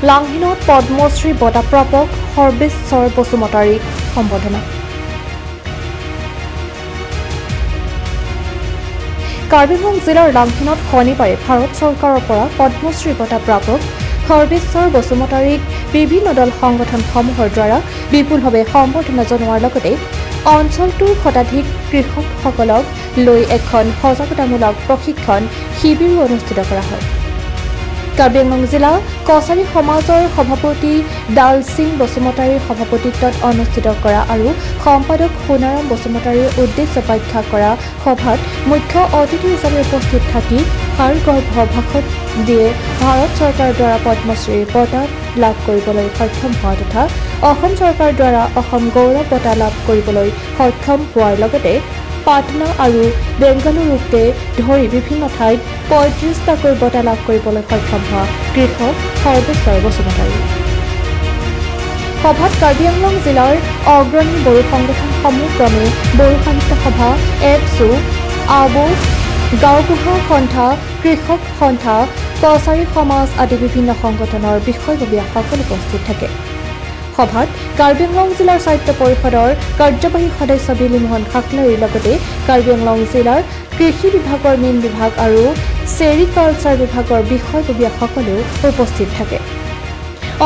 লাংহিনত পদ্মশ্ৰী বঁটাপ্ৰাপক সৰ্বেশ্বৰ বসুমতাৰীক সম্বৰ্ধনা। কাৰ্বি আংলং জিলাৰ লাংহিনত শনিবাৰে ভাৰত চৰকাৰৰ পৰা পদ্মশ্ৰী বঁটাপ্ৰাপক সৰ্বেশ্বৰ বসুমতাৰীক বিভিন্ন দল সংগঠনসমূহৰ দ্বাৰা বিপুলভাৱে সম্বৰ্ধনা জনোৱাৰ লগতে অঞ্চলটোৰ শতাধিক কৃষকসকলক লৈ এখন সজাগতামূলক প্ৰশিক্ষণ শিবিৰো অনুষ্ঠিত কৰা হয়। কাৰ্বি আংলং জিলা কছাৰী সমাজৰ সভাপতি ডাল সিং বসুমতাৰীৰ সভাপতিত্বত অনুষ্ঠিত কৰা আৰু সম্পাদক সোণাৰাম বসুমতাৰীৰ উদ্দেশ্য ব্যাখ্যা কৰা সভাত মুখ্য অতিথি হিচাপে উপস্থিত থাকি সাৰগৰ্ভ ভাষণ দিয়ে ভাৰত চৰকাৰৰ দ্বাৰা পদ্মশ্ৰী বঁটা লাভ কৰিবলৈ সক্ষম হোৱা তথা অসম চৰকাৰৰ দ্বাৰা অসম গৌৰৱ বঁটা লাভ কৰিবলৈ সক্ষম হোৱাৰ লগতে পাটনা আৰু বেংগালুৰুকে ধৰি বিভিন্ন ঠাইত 35টাকৈ বঁটা লাভ কৰিবলৈ সক্ষম হোৱা কৃষক সৰ্বেশ্বৰ বসুমতাৰী। সভাত কাৰ্বি আংলং জিলাৰ অগ্ৰণী বড়ো সংগঠনসমূহ ক্ৰমে বড়ো সাহিত্য সভা, এপছু, আবৌ, গাঁওবুঢ়া সন্থা, কৃষক সন্থা, কছাৰী সমাজ আদি বিভিন্ন সংগঠনৰ বিষয়ববীয়াসকল উপস্থিত থাকে। সভাত কাৰ্বি আংলং জিলাৰ স্বায়ত্ত পৰিষদৰ কাৰ্যবাহী সদস্য বিলিমোহন খাকলাৰীৰ লগতে কাৰ্বি আংলং জিলাৰ কৃষি বিভাগৰ মীন বিভাগ আৰু চেৰিকালচাৰ বিভাগৰ বিষয়ববীয়াসকলেও উপস্থিত থাকে।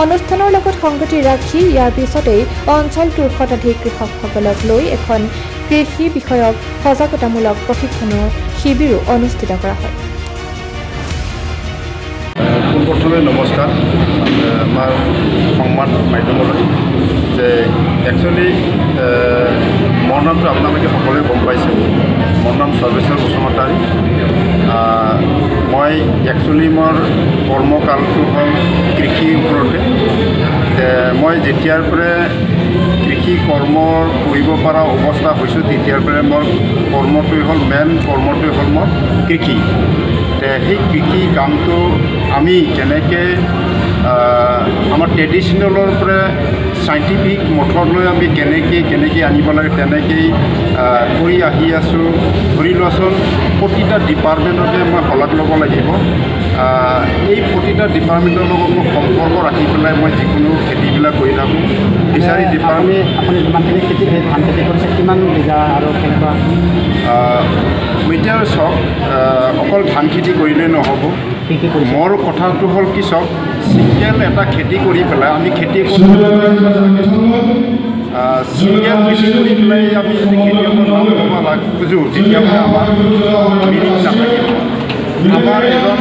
অনুষ্ঠানৰ লগত সংগতি ৰাখি ইয়াৰ পিছতেই অঞ্চলটোৰ শতাধিক কৃষকসকলক লৈ এখন কৃষি বিষয়ক সজাগতামূলক প্ৰশিক্ষণৰ শিবিৰো অনুষ্ঠিত কৰা হয়। পোনপ্ৰথমে নমস্কাৰ আমাৰ সংবাদ মাধ্যমলৈ। যে একচুৱেলি মোৰ নামটো আপোনালোকে সকলোৱে গম পাইছে, মোৰ নাম সৰ্বেশ্বৰ বসুমতাৰী। মই একচুৱেলি মোৰ কৰ্মকালটো হ'ল কৃষিৰ ওপৰতে। মই যেতিয়াৰ পৰাই কৃষি কৰ্ম কৰিব পৰা অৱস্থা হৈছোঁ তেতিয়াৰ পৰাই মোৰ কৰ্মটোৱে হ'ল মেইন কৰ্মটোৱে হ'ল মোৰ কৃষি। সেই কৃষি কামটো আমি কেনেকৈ আমাৰ ট্ৰেডিশ্যনেলৰ পৰা চাইণ্টিফিক মথলৈ আমি কেনেকৈ আনিব লাগে তেনেকেই কৰি আহি আছোঁ। ধৰি লোৱাচোন প্ৰতিটা ডিপাৰ্টমেণ্টতে মই শলাগ ল'ব লাগিব। এই প্ৰতিটা ডিপাৰ্টমেণ্টৰ লগত মই সম্পৰ্ক ৰাখি পেলাই মই যিকোনো খেতিবিলাক কৰি থাকোঁ। ফিচাৰী ডিপাৰ্টমেণ্ট আপুনি যিমানখিনি খেতি ধান খেতি কৰিছে কিমান বিঘা আৰু কেনেকুৱা? এতিয়া চাওক, অকল ধান খেতি কৰিলেই নহ'ব। মোৰ কথাটো হ'ল কি চাওক, ছিংগেল এটা খেতি কৰি পেলাই আমি খেতি কৰি ছিংগেল খেতি কৰি পেলাই আমি যদি খেতিয়কৰ নাম ল'ব খোজোঁ তেতিয়াহ'লে আমাৰ মিনিং নাথাকিব। আমাৰ এজন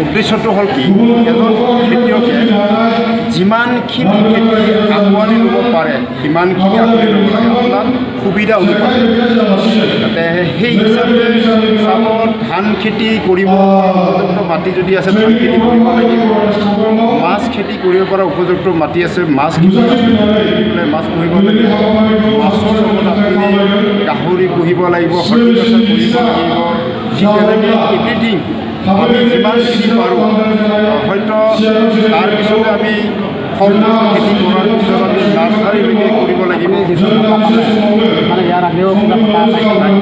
উদ্দেশ্যটো হ'ল কি, এজন খেতিয়কে যিমানখিনি খেতি আঁকোৱালি ল'ব পাৰে সিমানখিনি আঁকোৱালি ল'ব লাগে আপোনাৰ সুবিধা অনুপাতে। তাতে সেই হিচাপে চাব ধান খেতি কৰিব পৰা উপযুক্ত মাটি যদি আছে ধান খেতি কৰিব লাগিব, মাছ খেতি কৰিব পৰা উপযুক্ত মাটি আছে মাছ খেতি পেলাই মাছ পুহিব লাগিব, মাছৰ লগত আপুনি গাহৰি পুহিব লাগিব, হৰ্টিকালচাৰ কৰিব লাগিব। ঠিক তেনেকৈ এভৰিথিং আমি যিমানখিনি পাৰোঁ। হয়তো তাৰপিছতে আমি ফল মূল খেতি কৰাৰ পিছত আমি নাৰ্চাৰীলৈকে কৰিব লাগিব।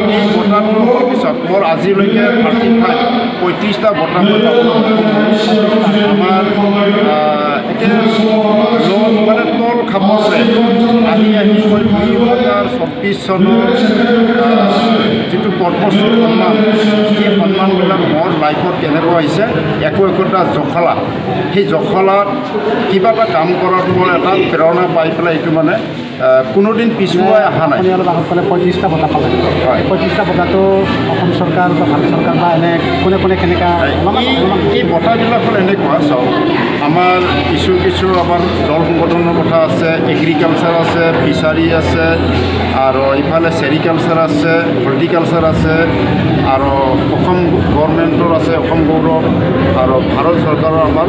এই বঁটাটোৰ পিছত মোৰ আজিলৈকে 35 35টা বঁটা মই পাবলৈ সক্ষম হৈছোঁ। আমাৰ এতিয়া মানে তল খাপৰে আহি আহি মই 2024 চনৰ যিটো পদ্মশ্ৰী সন্মান, সেই সন্মানবিলাক মোৰ লাইফত কেনেকুৱা আহিছে, একো একোটা জখলা, সেই জখলাত কিবা এটা কাম কৰাত মোৰ এটা প্ৰেৰণা পাই পেলাই এইটো মানে কোনোদিন পিছুৱাই অহা নাই। অলপ আগত ক'লে 35টা বঁটা পালে, 35টা বঁটাটো অসম চৰকাৰ বা ভাৰত চৰকাৰ বা এনে কোনে কোনে কেনেকুৱা? এই বঁটাবিলাক হ'ল এনেকুৱা চাওক, আমাৰ কিছু কিছু আমাৰ দল সংগঠনৰ কথা আছে, এগ্ৰিকালচাৰ আছে, ফিচাৰী আছে, আৰু ইফালে চেৰিকালচাৰ আছে, হৰ্টিকালচাৰ আছে, আৰু অসম গভৰ্ণমেণ্টৰ আছে অসম গৌৰৱ, আৰু ভাৰত চৰকাৰৰ আমাৰ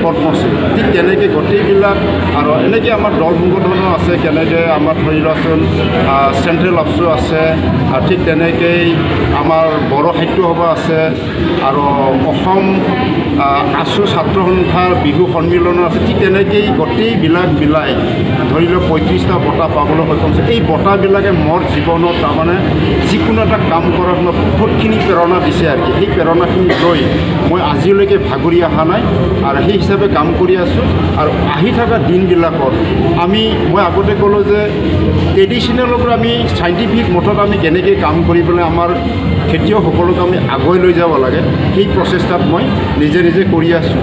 পদ্মশ্ৰী। ঠিক তেনেকৈ গোটেইবিলাক আৰু এনেকৈ আমাৰ দল সংগঠনো আছে, কেনেকৈ আমাৰ ধৰি লোৱাচোন চেণ্ট্ৰেল আবছু আছে, আৰু ঠিক তেনেকেই আমাৰ বড়ো সাহিত্য সভা আছে, আৰু অসম আছু ছাত্ৰ সন্থাৰ বিহু সন্মিলনো আছে। ঠিক তেনেকেই গোটেইবিলাক মিলাই ধৰি লওক 35টা বঁটা পাবলৈ সক্ষম হৈছে। এই বঁটাবিলাকে মোৰ জীৱনত তাৰমানে যিকোনো এটা কাম কৰাত মই বহুতখিনি প্ৰেৰণা দিছে আৰু কি। সেই প্ৰেৰণাখিনি লৈ মই আজিলৈকে ভাগৰি অহা নাই আৰু সেই হিচাপে কাম কৰি আছোঁ। আছোঁ। আৰু আহি থকা দিনবিলাকত মই আগতে ক'লোঁ যে ট্ৰেডিশ্যনেলৰ পৰা আমি চাইণ্টিফিক মতত আমি কেনেকৈ কাম কৰি পেলাই আমাৰ খেতিয়কসকলক আমি আগুৱাই লৈ যাব লাগে, সেই প্ৰচেষ্টাত মই নিজে নিজে কৰি আছোঁ।